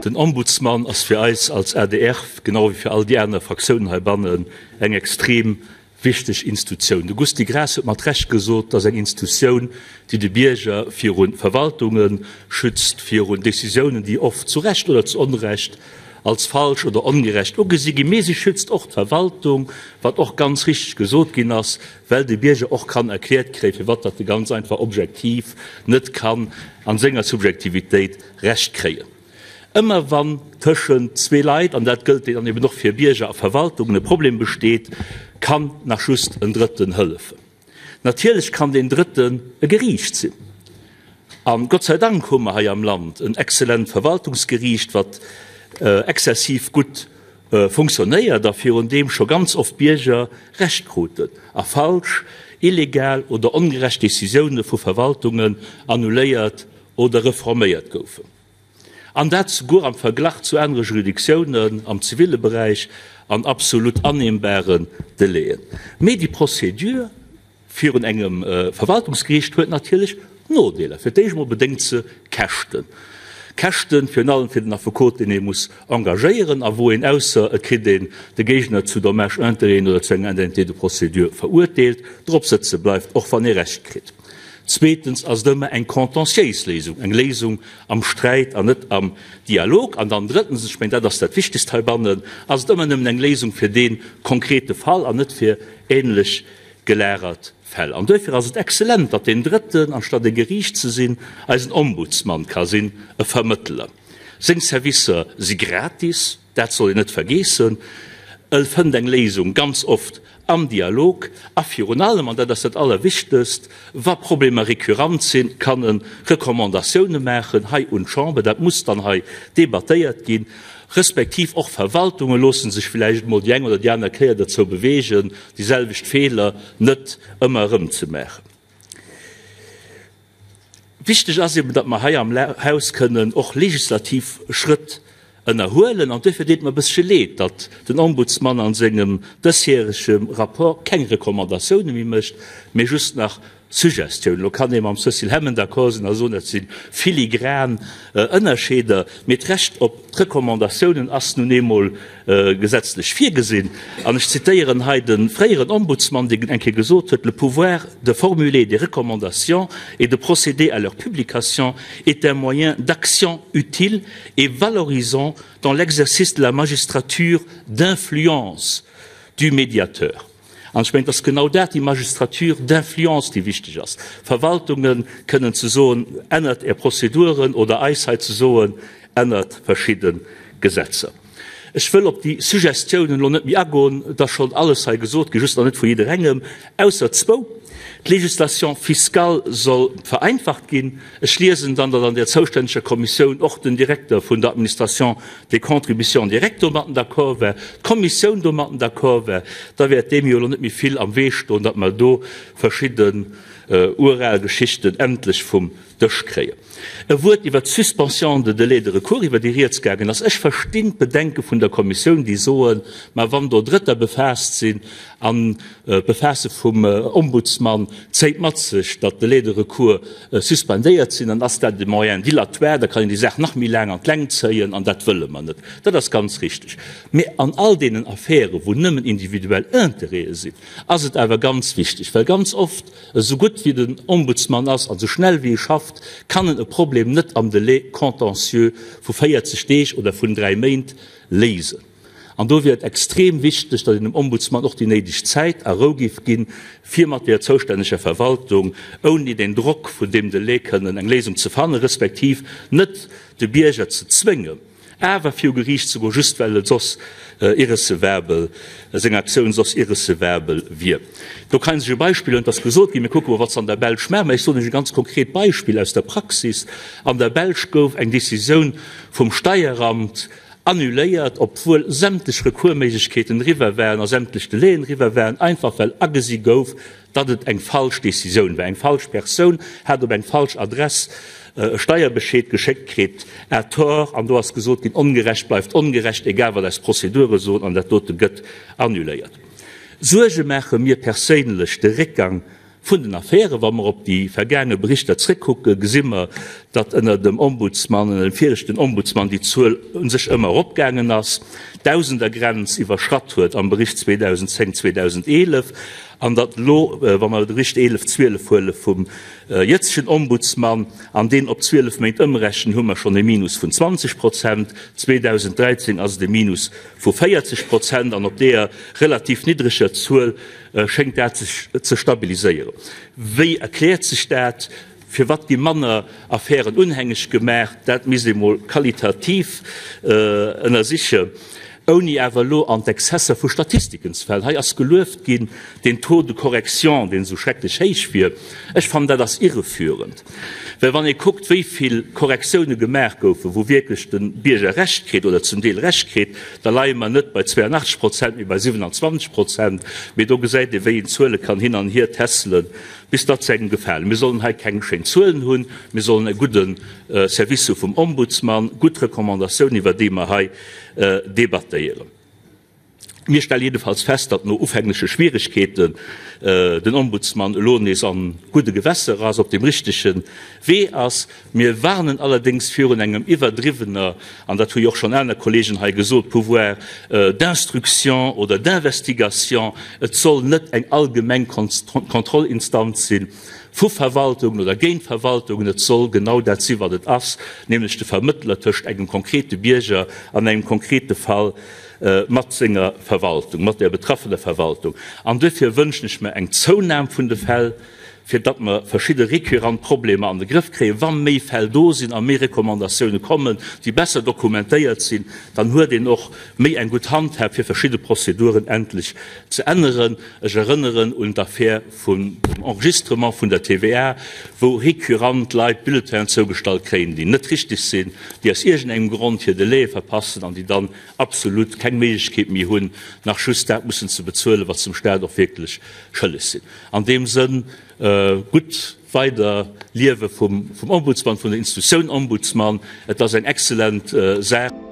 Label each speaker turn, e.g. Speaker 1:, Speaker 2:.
Speaker 1: Den Ombudsman ass fir eis als adr, genau wéi fir all déi aner Fraktiounen heibannen, eng extrem wichteg Institutioun. De Gusty Graas huet mat Recht gesot, dass eng Institutioun, déi de Bierger viru Verwaltunge schützt, virun Décisiounen, déi oft zu Recht oder zu Onrecht als falsch oder ongerecht ugesi ginn, mee si schützt och d'Verwaltung, wat och ganz richtig gesot ginn ass, well de Bierger och kann erkläert kréien, firwat datt e ganz einfach objektiv net kann a senger Subjektivitéit Recht kréien. Ëmmer wann tëschent zwee Leit, an dat gëllt dann eben och fir Bierger a Verwaltungen, e Problem besteet, kann nach just en Drëtten hëllefen. Natierlech kann deen Drëtten e Geriicht sinn. A Gott sei Dank hu mer hei am Land en exzellent Verwaltungsgeriicht, wat exzessiv gutt funktionéiert a virun deem scho ganz oft Bierger Recht kruten a falsch, illegal oder ongerecht Décisioune vu Verwaltungen annuléiert oder reforméiert goufen. An dat souguer am Verglach zu anere Juridictiounen am ziville Beräich an absolut annehmbaren Delaien. Mee déi Procédure virun engem Verwaltungsgeriicht huet natierlech Nodeeler. Fir d'éischt emol bedéngt se Käschten. Käschten virun allem fir den Affekot, deen ee muss engagéieren a wou een, ausser et kritt een de Géigner zu Dommages-intérêten oder zu enger Indemnité de procédure verurteelt, drop sëtze bleift, och wann ee Recht kritt. Zweetens ass et ëmmer eng contentiéis Léisung, eng Léisung am Sträit an net am Dialog. An dann drëttens, ech mengen, dat ass dat Wichtegst heibannen, ass et ëmmer nëmmen eng Léisung fir dee konkrete Fall an net fir ähnlech gelagert Fäll. An duerfir ass et exzellent, datt deen Drëtten, anstatt e Geriicht ze sinn, eisen Ombudsmann ka sinn, e Vermëttler. Seng Servicer si gratis. Dat soll een net vergeessen. El fënnt eng Léisung ganz oft am Dialog a virun allem, an dat ass dat Allerwichtegst, wa Problemer récurrent sinn, kann e Recommandatioune maachen hei un d'Chamber. Dat muss dann hei debattéiert ginn, respektiv och Verwaltunge loosse sech vläicht emol déi eng oder déi aner Kéier derzou beweegen, déi selwecht Feeler net ëmmer erëm ze maachen. Wichteg ass eben, datt mer hei am Haus kënnen och legislativ Schrëtt ënnerhuelen. An duerfir deet mer e bëssche leed, datt den Ombudsmann a sengem dësjärege Rapport keng Recommandatioune méi mécht, mee just nach Suggestiounen. Elo kann ee mam Cécile Hemmen d'accord sinn a soen, dat si filigran Ënnerscheeder, mee d'Recht op d'Recommandatiounen ass nun eemol gesetzlech virgesinn. An ech zitéieren hei de fréieren Ombudsmann, deen eng Kéier gesot huet, Le pouvoir de formuler des recommandations et de procéder à leur publication est un moyen d'action utile et valorisant dans l'exercice de la magistrature d'influence du médiateur. An ech mengen, et ass genau dat, déi Magistrature d'influence, déi wichteg ass, Verwaltunge kënnen ze soen, Ännert Är Prozeduren, oder eis hei ze soen, Ännert verschidde Gesetzer. Ech wëll op déi Suggestiounen elo net méi agoen, et ass schonn alles hei gesot ginn, just nach net vu jidderengem, ausser zwou. D'Législation fiscale soll vereinfacht ginn. Ech liesen dann, datt an där zoustänneger Kommissioun och den Direkter vun der Administration des contributions directes domatten d'accord war, d'Kommissioun domatten d'accord war. Da wäert deem jo elo net méi vill am Wee stoen, datt mer do verschidden ural Geschichten endlech vum Dësch kréien. E Wuert iwwert d'Suspension de délai de recours, iwwer déi Rieds gaangen ass. Ech verstinn d'Bedenke vun der Kommissioun, déi soen, ma wann do Drëtter befaasst sinn an d'Befaasse vum Ombudsman zéit mat sech, datt d'Délais de recours suspendéiert sinn, dann ass dat e Moyen dilatoire, da kann een déi Saach nach méi laang an d'Längt zéien an dat wëlle mer net. Dat ass ganz richtig. Mee an all deenen Affären, wou nëmmen individuell Intérêtë sinn, ass et awer ganz wichtig, well ganz oft, esou gutt wéi den Ombudsman ass an esou schnell wéi e schafft, kann en e Problem net am Délai contentieux vu 40 Deeg oder vun dräi Méint léisen. An do wier et extrem wichteg, datt een dem Ombudsman och déi néideg Zäit a Rou géif ginn, fir mat der zoustänneger Verwaltung ouni den Drock vun deem Delai kënnen eng Léisung ze fannen, respektiv net de Bierger ze zwéngen, awer viru Geriicht ze goen, just well et soss irrecevabel, seng Aktioun soss irrecevabel wier. Do kann ee sech e Beispill huelen, et ass gesot ginn, mir kucke mol, wat se an der Belsch maachen, mä ech soen Iech e ganz konkret Beispill aus der Praxis. An der Belsch gouf eng Décisioun vum Steieramt annuléiert, obwuel sämtlech Recoursméiglechkeeten eriwwer waren a sämtlech Delaien eriwwer waren, einfach well agesi gouf, datt et eng falsch Décisioun war. Eng falsch Persoun hat op eng falsch Adress e Steierbescheed geschéckt kritt, à tort, an do ass gesot ginn, ongerecht bleift ongerecht, egal wat eis Prozedure soen, an dat dote gëtt annuléiert. Suerge maache mir perséinlech de Réckgang. Vun den Affären. Wa mer op déi vergaange Berichter zréckkucken, gesi mer, datt ënner dem Ombudsman, ënner dem viregten Ombudsman déi Zuel u sech ëmmer eropgaangen ass, d'Dausendergrenz iwwerschratt huet am Bericht 2010, 2011, an datt elo, wa mer de Bericht 11, 12 huele vum jëtzegen Ombudsman an deen op 12 Méint ëmrechnen, hu mer schonn e Minus vun 20 Prozent. 2013 ass et e Minus vu 40 Prozent an op deeër relativ niddreger Zuel schéngt dat sech ze stabiliséieren. Wéi erkläert sech dat? Firwat gi manner Affären unhängeg gemaach? Dat misst ee mol qualitativ ënnersichen, ouni awer elo an d'Exzesser vu Statistiken ze falen. Hei ass gelueft ginn, deen Taux de correction, deen esou schrecklech héich wier. Ech fannen, dat ass irreführend, well wann ee kuckt, wéi vill Korrektioune gemaach goufen, wou wierklech de Bierger Recht kritt oder zum Deel Recht kritt, da leie mer net bei 82 Prozent, mee bei 27 Prozent. Mee do gesäit ee, wéi een Zuele kann hin an hier tässelen, bis datt se engem gefalen. Mir sollen hei keng schéin Zuelen hunn, mir sollen e gudde Service hu vum Ombudsman, gutt Recommandatiounen, iwwer déi mer hei debattéieren. Mir stelle jiddefalls fest, datt no ufängleche Schwieregkeeten den Ombudsman elo nees a gudde Gewässer ass, op dem richtege Wee ass. Mir warnen allerdéngs virun engem iwwerdriwwener, an dat hu jo och schonn aner Kollegen hei gesot, Pouvoir d'instruction oder d'investigation. Et soll net eng allgemeng Kontrollinstanz si vu Verwaltungen oder géint Verwaltungen. Et soll genau dat si wat et ass, nämlech de Vermëttler tëscht engem konkrete Bierger an engem konkrete Fall mat senger Verwaltung, mat der betraffener Verwaltung. An duerfir wënschen ech mer eng Zounam vun de Fäll, fir datt mer verschidde récurrent Problemer an de Grëff kréien. Wa méi Fäll do sinn a méi Recommandatioune kommen, déi besser dokumentéiert sinn, dann huet een och méi eng gutt Handhab, fir verschidde Prozeduren endlech ze änneren. Ech erënneren un d'Affär vum Enregistrement vun der TVA, wou récurrent Leit Bulletinen zougestallt kréien, déi net richteg sinn, déi aus iergendengem Grond hir Delaie verpassen an déi dann absolut keng Méiglechkeet méi hunn, nach just dat mussen ze bezuelen, wat se dem Staat och wierklech schëlleg sinn. An deem Sënn, gutt weider Liewe vum Ombudsman, vun der Institutioun Ombudsman. Et ass eng exzellent Saach.